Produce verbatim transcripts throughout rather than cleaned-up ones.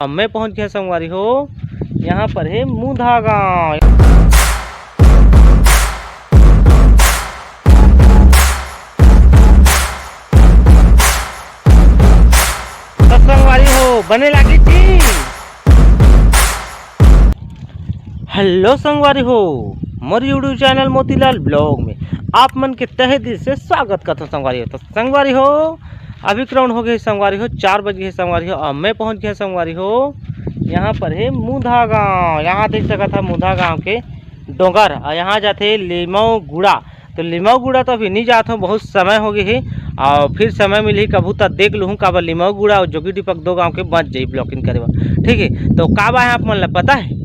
अब मैं पहुंच गया संगवारी हो, यहाँ पर है मुधा गांव। तो संगवारी हो, बने लागी जी। हेलो संगवारी हो, मोर YouTube चैनल मोतीलाल ब्लॉग में आप मन के तहे दिल से स्वागत करथों संगवारी हो। तो संगवारी हो, अभी ग्राउंड हो गए संगवारी हो, चार बज गए संगवारी हो, अब मैं पहुंच गया संगवारी हो। यहाँ पर है मुधा गांव, यहाँ देख सकत है मुधा गांव के डोंगर, और यहाँ जाथे लिमऊ गुड़ा। तो लिमऊ गुड़ा तो अभी नहीं जात हूँ, बहुत समय हो गए है, और फिर समय मिलही कभू तब देख लूँ, काबर लिमऊ गुड़ा और जोगी दीपक दो गांव के बच जाई ब्लॉगिंग करे बर। ठीक है, तो का बाय आप मन ला पता है,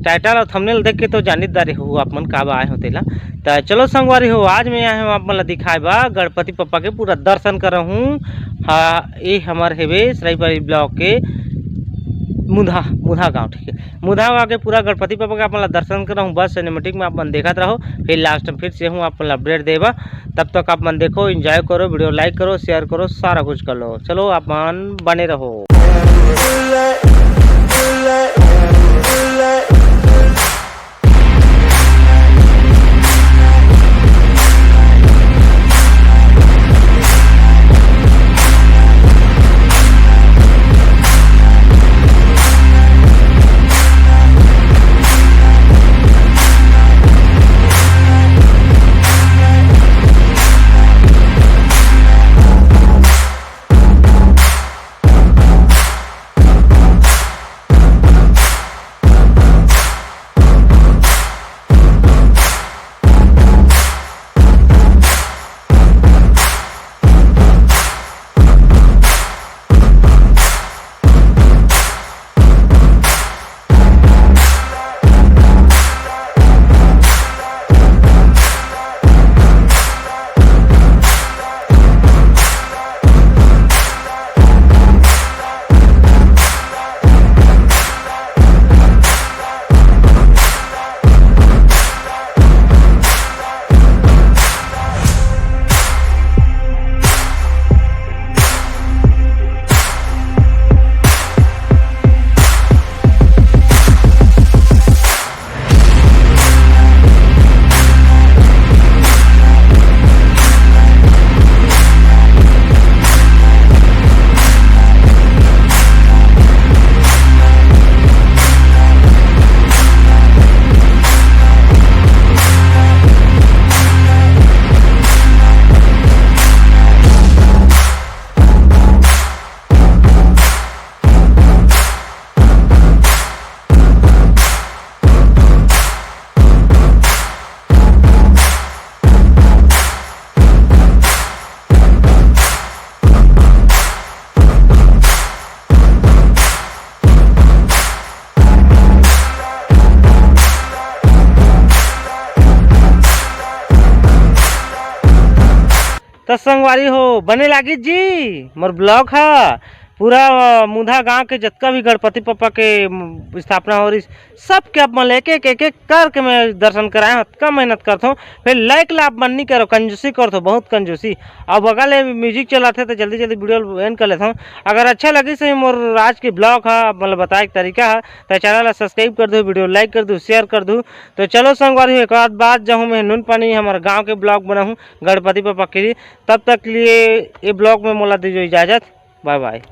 टाइटल और थंबनेल देख के तो जानित दारे हो आप मन का बाय हो तेला। तो चलो संगवारी हो, आज मैं आए हूँ आप मन ला दिखाए बा गणपति पप्पा के पूरा दर्शन करहूँ। हाँ, ये हमार हेवे सराईपाली ब्लॉक के मुधा मुधा गांव। ठीक है, मुधा गांव के पूरा गणपति पप्पा के आप मन ला दर्शन करहूँ, बस सिनेमेटिक में आप मन देखत रहो, फिर लास्ट में फिर से हूँ आप मन ला अपडेट देबा। तब तक आप मन देखो, एंजॉय करो, वीडियो लाइक करो, शेयर करो, सारा कुछ कर लो। चलो आप मन बने रहो। त संगवारी हो, बने लागी जी मोर ब्लॉग ह। पूरा, अ, मुधा गांव के जतका भी गणपति पप्पा के, म, स्थापना हो रही, सबके आप मन ल एक एक, एक एक करके मैं दर्शन कराए हूँ। अतका मेहनत करथों, फिर लाइक ला आप मन नहीं करो, कंजूसी करथों, बहुत कंजूसी। अब बगल में म्यूजिक चलाथे, तो जल्दी जल्दी वीडियो एंड कर लेथों। अगर अच्छा लगिस हे मोर आज के ब्लॉग ह, मतलब बताए के तरीका ह, तो चैनल ला सब्सक्राइब कर दो, वीडियो लाइक कर दो, शेयर कर दो। तो चलो संगवारी हो, एक आध बात जाहूँ मैं नून पानी हमारे गाँव के ब्लॉग बनाहूँ गणपति पप्पा के लिए। तब तक के लिए ये ब्लॉग में मोला दीजिए इजाज़त, बाय बाय।